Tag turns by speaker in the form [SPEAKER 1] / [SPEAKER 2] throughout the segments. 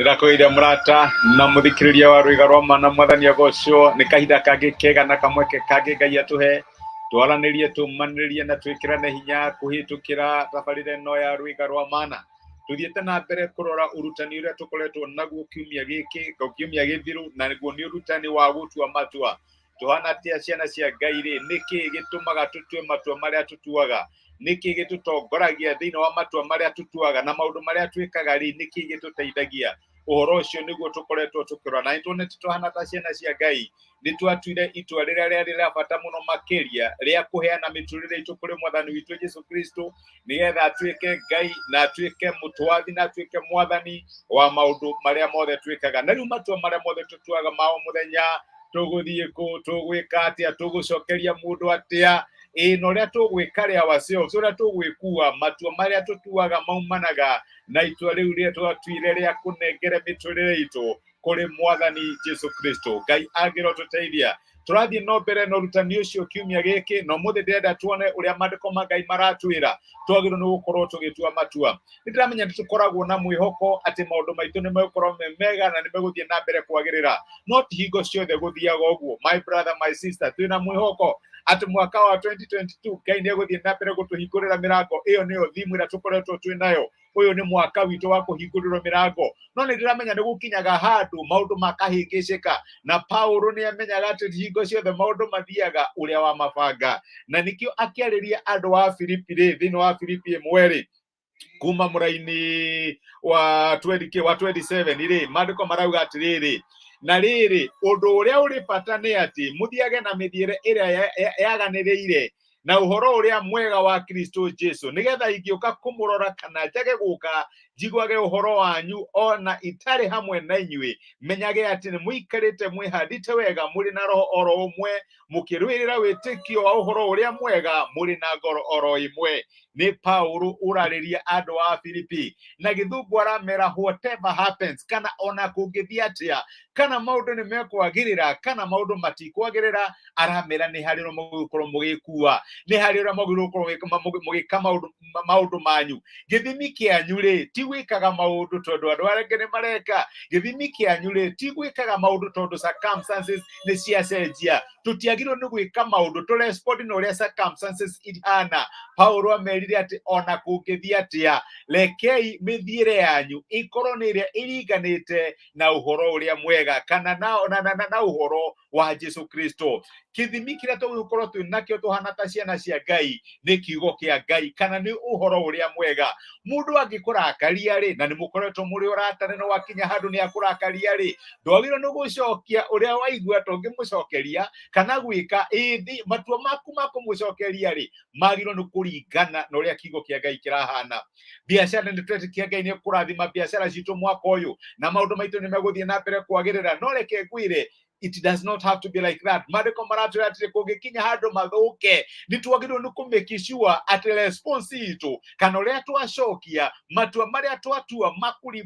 [SPEAKER 1] Ndĩrakũgeithia mũrata na mũthikĩrĩria wa rwĩga rwa ma na mwathani agocwo. Nĩ kahinda kangĩ kega na kamweke kangĩ Ngai atũhe twaranĩrie, tũmanĩrĩrie na twĩkĩrane hinya kũhĩtũkĩra tabarĩra ĩno ya rwĩga rwa mana. Tũthiĩte na mbere kũrora ũrutani ũrĩa tũkoretwo naguo kiumia gĩkĩ, kiumia gĩthiru, naguo nĩ ũrutani wa gũtua matua. Tũhana atĩa ciana cia Ngai rĩ? Nĩkĩ gĩtũmaga tũtue matua marĩa tũtuaga? Nĩkĩ gĩtũtongoragia thĩinĩ wa matua marĩa tũtuaga na maũndũ marĩa twĩkaga rĩ? Nĩkĩ gĩtũteithagia? Ũhoro ũcio nĩguo tũkoretwo tũkĩrora, na nĩtuonete tũhana ta ciana cia Ngai nĩ twatuire itua rĩrĩa rĩarĩ rĩa bata mũno makĩria rĩa kũheana mĩtũrĩre itũ kũrĩ mwathani witũ Jesu Kristo, nĩgetha atuĩke Ngai na atuĩke mũtwathi na atuĩke mwathani wa maũndũ marĩa mothe twĩkaga. Na rĩu matua marĩa mothe tũtuaga ma o mũthenya, tũgũthiĩ kũ, tũgwĩka atĩa, tũgũcokeria mũndũ atĩa, ĩ na ũrĩa tũgwĩka rĩ ourselves, ũrĩa tũgwĩkua, matua marĩa tũtuaga maumanaga na itua rĩu rĩrĩa twatuire rĩa kũnengere mĩtũrĩre itũ kũrĩ mwathani Jesu Kristo. Ngai angĩrotũteithia, tũrathiĩ no mbere na ũrutani ũcio kiumia gĩkĩ, na ũmũthĩ ndĩrenda tuone ũrĩa maandĩko ma Ngai maratwĩra twagĩrĩirwo nĩ gũkorwo tũgĩtua matua. Nĩ ndĩramenya nĩ tũkoragwo na mwĩhoko atĩ maũndũ maitũ nĩ megũkorwo me mega na nĩ megũthiĩ na mbere kwagĩrĩra, no ti hingo ciothe gũthiaga ũguo. My brother, my sister, twĩna mwĩhoko atĩ mwaka wa 2022 Ngai nĩ egũthiĩ na mbere gũtũhingũrĩra mĩrango. Ĩyo nĩyo thimu ĩrĩa tũkoretwo twĩ nayo. Ũyũ nĩ mwaka witũ wa kũhingũrĩrwo mĩrango, no nĩ ndĩramenya nĩ gũkinyaga handũ maũndũ makahĩngĩcĩka, na Paulo nĩ amenyaga atĩ hingo ciothe maũndũ mathiaga ũrĩa wa mabanga, na nĩkĩo akĩarĩria andũ a Filipi rĩ, thĩinĩ wa Filipi 1 rĩ, kuma mũraini wa 20 wa 27 rĩ, maandĩko marauga atĩrĩrĩ, na rĩrĩ, ũndũ ũrĩa ũrĩ bata nĩ atĩ mũthiage na mĩthiĩre ĩrĩa yaganĩrĩire na ũhoro ũrĩa mwega wa Kristo Jesu, nĩgetha ingĩũka kũmũrora kana njage gũka, njiguage ũhoro wanyu o na itarĩ hamwe na inyuĩ, menyage atĩ nĩ mũikarĩte mwĩhandĩte wega, mũrĩ na roho oro ũmwe, mũkĩrũĩrĩra wĩtĩkio wa ũhoro ũrĩa mwega, mũrĩ na ngoro oro ĩmwe. Nĩ Paulo ũrarĩria andũ a Filipi na gĩthũngũ, aramera whatever happens, kana ona kũngĩthiĩ atĩa, kana maũndũ nĩ mekwagĩrĩra kana maũndũ matikwagĩrĩra, aramera nĩ harĩ ũrĩa mũgũkorwo mũgĩkua, nĩ harĩ ũrĩa mwagĩrĩirwo gũkorwo mũgĩka maũndũ manyu. Gĩthimi kĩanyu rĩ, ti gwĩkaga maũndũ tondũ andũ arĩa angĩ nĩ mareka. Gĩthimi kĩanyu rĩ, ti gwĩkaga maũndũ tondũ circumstances nĩ ciacenjia. Tũtiagĩrĩirwo nĩ gwĩka maũndũ tũ respond na ũrĩa circumstances ihana. Paulo amerire atĩ ona kũngĩthiĩ atĩa, rekei mĩthiĩre yanyu ĩkorwo nĩ ĩrĩa ĩringanĩte na ũhoro ũrĩa mwega, kana na ũhoro wa Jesu Kristo. Kĩthimi kĩrĩa tũgũkorwo twĩ nakĩo tũhana ta ciana cia Ngai nĩ kiugo kĩa Ngai, kana nĩ ũhoro ũrĩa mwega. Mũndũ angĩkũrakaria rĩ, na nĩ mũkoretwo mũrĩ ũratane, no wakinya handũ nĩ akũrakaria rĩ, ndwagĩrĩirwo nĩ gũcokia ũrĩa waigua tũngĩmũcokeria kana gwĩka ĩndĩ matua maku ma kũmũcokeria rĩ, magĩrĩirwo nĩ kũringana na ũrĩa kiugo kĩa Ngai kĩrahana. Biacara, nĩ twetĩkia Ngai nĩ ekũrathima biacara citũ mwaka ũyũ na maũndũ maitũ nĩ megũthiĩ na mbere kwagĩrĩra, no reke ngwĩre, it does not have to be like that. Maandĩko maratwĩra atĩ kũngĩkinya handũ mathũke, nĩ twagĩrĩirwo nĩ kũ make sure atĩ response itũ kana ũrĩa twacokia, matua marĩa twatua makũri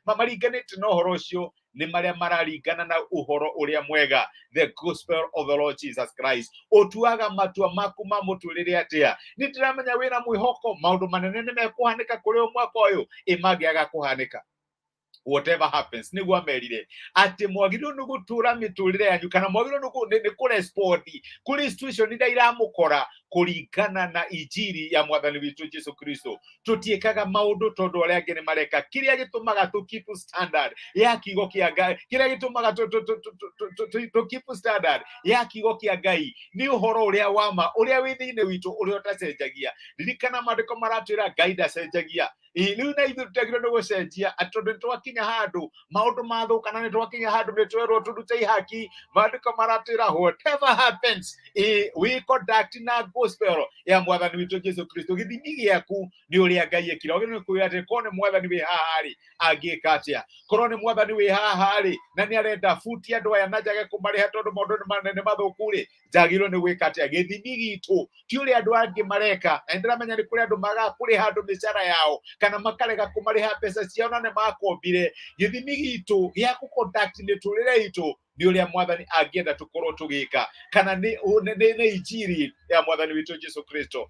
[SPEAKER 1] maringanĩte na ũhoro ũcio nĩ marĩa mararingana na ũhoro ũrĩa mwega, the gospel of the Lord Jesus Christ. Ũtuaga matua maku ma mũtũrĩre atĩa? Nĩ ndĩramenya wĩna mwĩhoko maũndũ manene nĩ mekũhanĩka kũrĩ o mwaka ũyũ. Ĩ mangĩaga kũhanĩka, whatever happens, nĩguo amerire atĩ mwagĩrĩirwo nĩ gũtũra mĩtũrĩre yanyu, kana mwagĩrĩirwo nĩ kũrespond kũrĩ situation iria iramũkora kũringana na injiri ya mwathani witũ Jesu Kristo. Tũtiĩkaga maũndũ tondũ arĩa angĩ nĩ mareka. Kĩrĩa gĩtũmaga tũ keep standard ya kiugo kĩa Ngai, kĩrĩa gĩtũmaga tũ keep standard ya kiugo kĩa Ngai nĩ ũhoro ũrĩa wa ma ũrĩa wĩ thĩinĩ witũ, ũrĩa ũtacenjagia. Ririkana maandĩko maratwĩra Ngai ndacenjagia. Ĩ rĩu na ithuĩ tũtiagĩrĩirwo nĩ gũcenjia atĩ tondũ nĩ twakinya handũ maũndũ mathũka, na nĩ twakinya handũ nĩ twerwo tũrute ihaki. Maandĩko maratwĩra whatever happens, ĩ we conduct na gospel ya mwathani witũ Jesu Kristo. Gĩthimi gĩaku nĩ ũrĩa Ngai ekire. Wagĩrĩirwo nĩ kwĩra atĩ korwo nĩ mwathani wĩ haha rĩ, angĩka atĩa? Korwo nĩ mwathani wĩ haha rĩ, na nĩ arenda buti andũ aya na njage kũmarĩha tondũ maũndũ nĩ manene mathũku rĩ, njagĩrĩirwo nĩ gwĩka atĩa? Gĩthimi gitũ ti ũrĩa andũ angĩ mareka. Na nĩndĩramenya nĩ kũrĩ andũ magaga kũrĩha andũ mĩcara yao kana makarega kũmarĩha mbeca ciao na nĩ makombire. Gĩthimi gitũ gĩa gũ-conduct mĩtũrĩre itũ nĩ ũrĩa mwathani angĩenda tũkorwo tũgĩka, kana nĩ injiri ya mwathani witũ Jesu Kristo.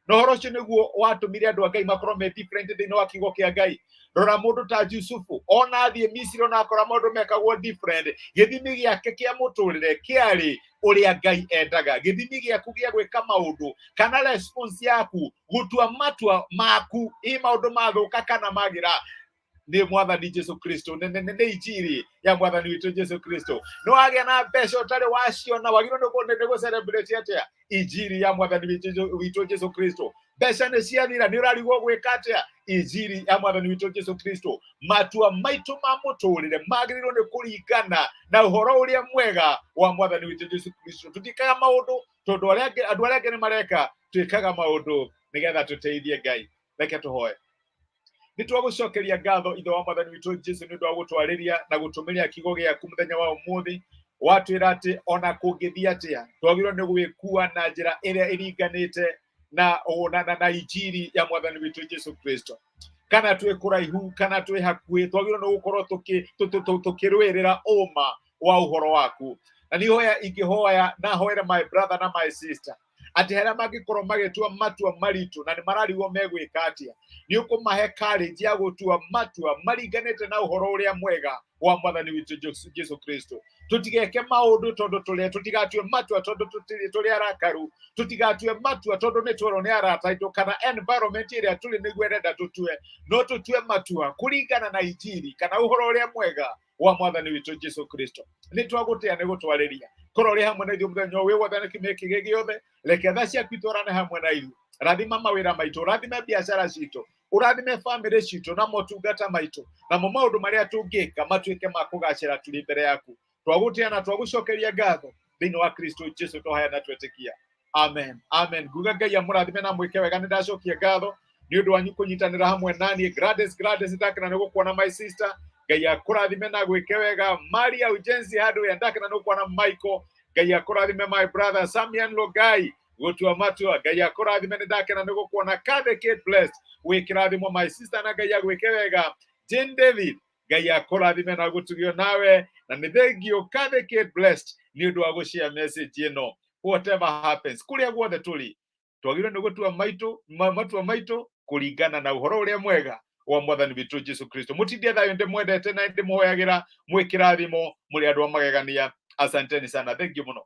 [SPEAKER 1] Na ũhoro ũcio nĩguo watũmire andũ a Ngai makorwo me different thĩinĩ wa kiugo kĩa Ngai. Rora mũndũ ta Jusufu, ona athiĩ Misiri ona akora maũndũ mekagwo different, gĩthimi gĩake kĩa mũtũrĩre kĩarĩ ũrĩa Ngai endaga. Gĩthimi gĩaku gĩa gwĩka maũndũ kana response yaku gũtua matua maku ĩ maũndũ mathũka kana magĩra nĩ Mwathani Jesu Kristo, nĩ injiri ya Mwathani witũ Jesu Kristo. Nĩ wagĩa na mbeca ũtarĩ waciona, wagĩrĩirwo nĩ gũ celebrate atĩa? Injiri ya Mwathani witũ Jesu Kristo. Mbeca nĩ ciathira, nĩ ũrarigwo gwĩka atĩa? Injiri ya Mwathani witũ Jesu Kristo. Matua maitũ ma mũtũrĩre magĩrĩirwo nĩ kũringana na ũhoro ũrĩa mwega wa Mwathani witũ Jesu Kristo. Tũtiĩkaga maũndũ tondũ andũ arĩa angĩ nĩ mareka, twĩkaga maũndũ nĩgetha tũteithie Ngai. Reke tũhoe. Nĩ twagũcokeria ngatho, Ithe wa Mwathani witũ Jesu, nĩ ũndũ wa gũtwarĩria na gũtũmĩria kiugo gĩaku mũthenya wa ũmũthĩ. Watwĩra atĩ ona kũngĩthiĩ atĩa, twagĩrĩirwo nĩ gwĩkua na njĩra ĩrĩa ĩringanĩte na injiri ya Mwathani witũ Jesu Kristo. Kana twĩ kũraihu kana twĩ hakuhĩ, twagĩrĩirwo nĩ gũkorwo tũkĩrũĩrĩra ũma wa ũhoro waku. Na nĩ hoya ingĩhoya na hoere my brother na my sister atĩ harĩa mangĩkorwo magĩtua matua maritũ na nĩ mararigwo megwĩka atĩa, nĩ ũkũmahe courage ya gũtua matua maringanĩte na ũhoro ũrĩa mwega wa Mwathani witũ Jesu Kristo. Tũtigeke maũndũ tondũ tũrĩa, tũtigatue matua tondũ tũrĩ arakaru, tũtigatue matua tondũ nĩ twerwo nĩ arata aitũ kana environment ĩrĩa tũrĩ nĩguo ĩrenda tũtue, no tũtue matua kũringana na injiri kana ũhoro ũrĩa mwega wa Mwathani witũ Jesu Kristo. Nĩ twagũtĩa nĩ gũtwarĩria, korwo ũrĩ hamwe na ithuĩ mũthenya ũyũ wothe na kiumia kĩngĩ gĩothe. Reke tha ciaku itwarane hamwe na ithuĩ. Rathima mawĩra maitũ, ũrathime biacara citũ, ũrathime bamĩrĩ citũ na motungata maitũ, namo maũndũ marĩa tũngĩka matuĩke ma kũgacĩra tũrĩ mbere yaku. Twagũtĩa na twagũcokeria ngatho thĩinĩ wa Kristo Jesu tũhaya na twetĩkia, amen, amen. Nguga Ngai amũrathime na mwĩke wega. Nĩ ndacokia ngatho nĩ ũndũ wanyu kũnyitanĩra hamwe naniĩ. Gladys, Gladys, ndakena nĩ gũkuona, my sister. Ngai akũrathime na gwĩke wega. Maria Ujenzi Hardware, ndakena nĩ gũkuona. Michael, Ngai akũrathime, my brother. Samian Logai, gũtua matua, Ngai akũrathime, nĩ ndakena nĩ gũkuona. Kathe Kate Blessed, wĩ kĩrathimo, my sister, na Ngai agwĩke wega. Jane David, Ngai akũrathime na gũtugio nawe, na nĩ thengio, Kathe Kate Blessed, nĩ ũndũ wa gũshare message ĩno. Whatever happens, kũrĩa guothe tũrĩ, twagĩrĩirwo nĩ gũtua matua maitũ kũringana na ũhoro ũrĩa mwega wa Mwathani witũ Jesu Kristo. Mũtindie thayũ, ndĩmwendete na ndĩmũhoyagĩra mwĩ kĩrathimo, mũrĩ andũ a magegania. Asanteni sana, thank you mũno.